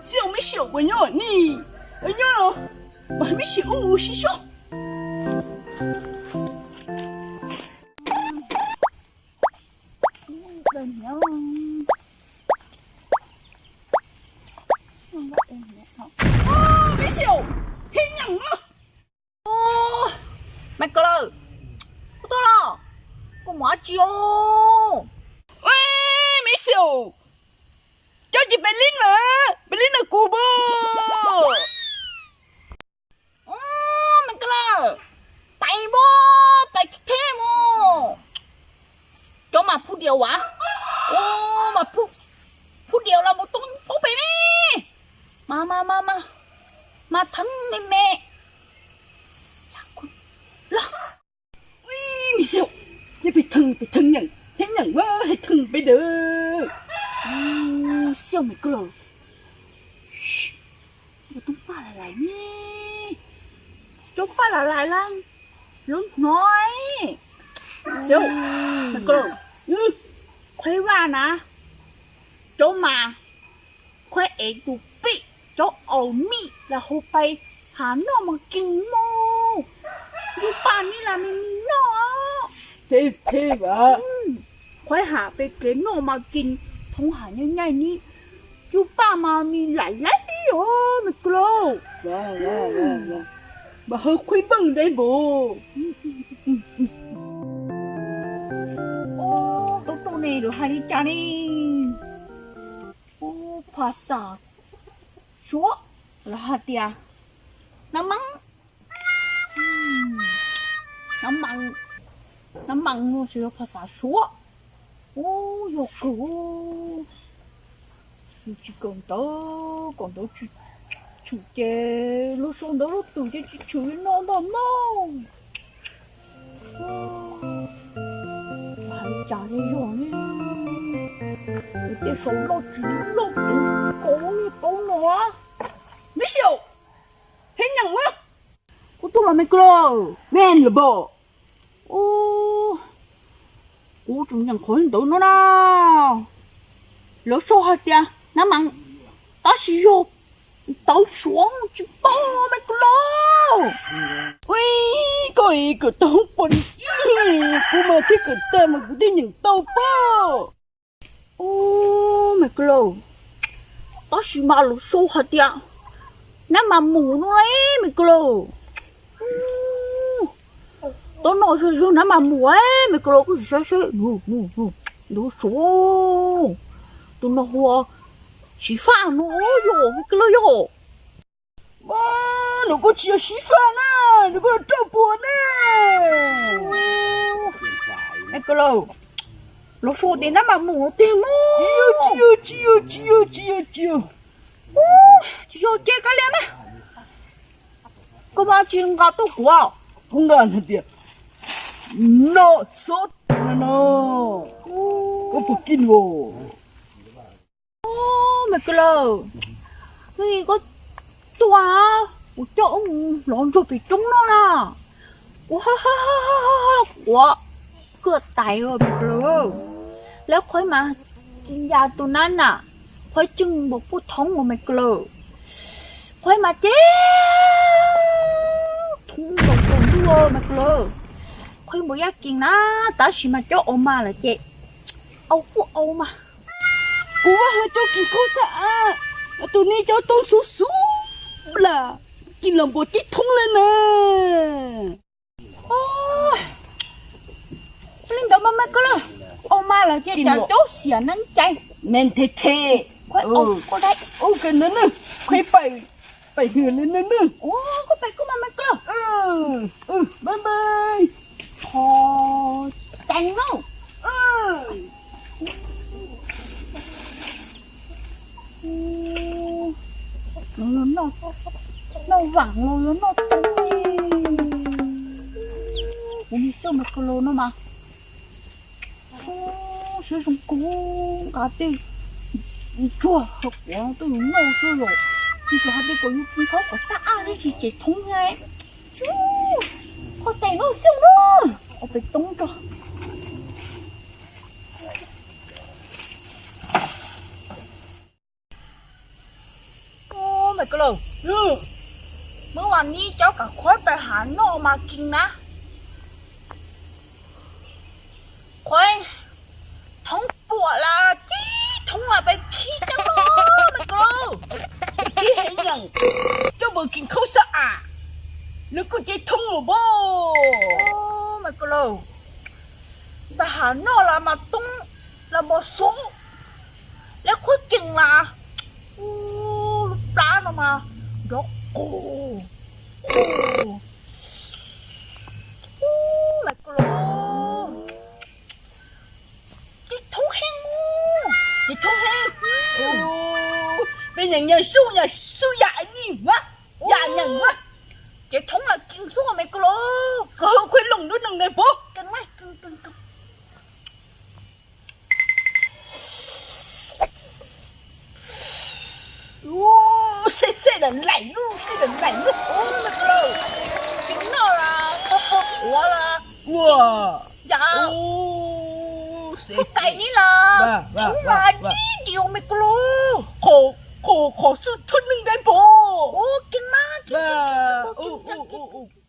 Xyaum, me xyaum, puas nyob ni? Nyob los mas me xyaum, ua si sob. Me xyaum, he nyeem na. Mas kawg lawm, kuv tuaj los, kuv mus dab tsi os? Me xyaum, cov ces pem li na, pem li na kuv pom. Mas kawg lawm, pais mus, pais thiab mus. Cov mas phuj diav as, mas phuj diav los mus toob pem me, mas mas mas mas mas theeb me me los. Ib, me xyaum, pem theej, pem theej nyeem, pem nyeem, pem theej pem ntawd. Xyaum, mas kawg lawm, cov toob paj lam lais ne, cov paj lam lais lawm, lub hnub, mas kawg lawm, qhuaib vaj na, cov mas qhuaib ev tus pem, cov aus mij los hu pais has noj mas kees mus, yus paj nib las me me noj, phem phem as, qhuaib has pem kev noj mas kees, thoob has nyaij nyaij nib, yus paj mas me laim laim os, mas kawg lawm, mas hawb qhuaib npawj ntev npaum. Tub tub ne lawv hais li cas ne? Phas xas Suav los hais tias nab mees, nab mees, nab mees no tsis yog phas xas Suav. Ub, yog kawg, yus tsis kawm ntawv, kawm ntawv tsis tshwm ces lub suab ntawd lub twm ces tsis tshwm li no ntag na. Hais li cas li yog ne, tej saum loj tsis loj kuv kaus li kaus no. Me xyaum, he nyeem na. Kuv tuaj los me kawg lawm, me los pom. Ub, kuv tseem nyeem qhov ntawd no na. Lawv sau hais tias nab mees, tab sis yog ntawv Suav tsis paub me kawg lawm. Ub, koj ib kawm tau hoob pos ib, kuv mas thiaj kawm tag mas kuv thiaj nyeem tau pab. Ub, me kawg lawm, tab sis mas lawv sau hais tias nab mas mus no me kawg lawm. Ub, tau no yog yog nab mas mus me kawg lawm, koj sim saib seb, ntawv Suav, tus no hu ua Siv Faj no yog me kawg lawm yog. Nws kuj tsis yog Siv Faj na, nws kuj yog Raj Puas ne. Me kawg lawm, lawv sau tias nab mas mus tiag mas. Tsis yog, tsis yog, tsis yog, tsis yog, tsis yog. Ub, tsis yog ces kav liam mas. Koj mas tsis nqa tuaj kuv. Kuv nqa hais tias no xov no, koj puas kij los? Ub, me kawg lawm, hnub i koj tuaj, kuv coj wb mus hlob ntsuag pem roob noj na. Kuv ha ha ha ha ha quav kawg tais me kawg lawm. Lawv qhuaib mas ya tus nab na, qhuaib ceeb npaum puj thoob me kawg lawm. Qhuaib mas ces thoob nkaus nkaus ntuj me kawg lawm. Qhuaib npaum yaj kees na, tab sis mas cov au mas lawm ces au kuj au mas. Kuv vaj hais cov kis khaub xab as, tus ne cov tau xuv xuv las, kis los npaum tib thoob lawm na. Li ntawd mas me kawg lawm, au mas lawm ces cov caub xiam neeb cai. Me nthe the, ua ke na, qhuaib pais, pais hwm li na. Koj pais koj mas me kawg. Bye bye. Qhov ceev lauj. Noj vaam los yog noj tau li. Kuv niag txawj mas kawg los no mas, siab zoo kawg, nqa tej ntsuag hawm quav tuaj yus noj xwb los, tsis hais tias kom yus khaub kom xab ab thiab tsis ces thoob na. Qhov tais no xwb na, ua pem toob rau. Neb cov kam khuaib pais hav noj mas kheev na. Khuaib, thoob puam las tib thoob mas pais khib coj los me koj lauj. Khib heev nyeem, coj mus kheev khaub xab am, lawv kuj cev thoob los npog. Me koj lauj, pais hav noj las mas toob las mos xov, lawv khuaib ceem las, lub plab no mas nrov qus qus. Me koj lauj, cev thoob heev, cev thoob heev. Peb nyeem nyeem sub, nyeem sub yam nyij mas, yam nyeem mas. Cev thoob los kheev xwb me koj lauj. Koj hu khuaib looj lub neej ne puab. Seb seb lawm laim lub, seb lawm laim lub. Kheev noj las, ua las, ua, yam, khuaib tais ni las, thoob mas dib diu me koj lauj. Qhov, qhov xwb thoob neej npe puab. Kheev mas, kheev, kheev, kheev.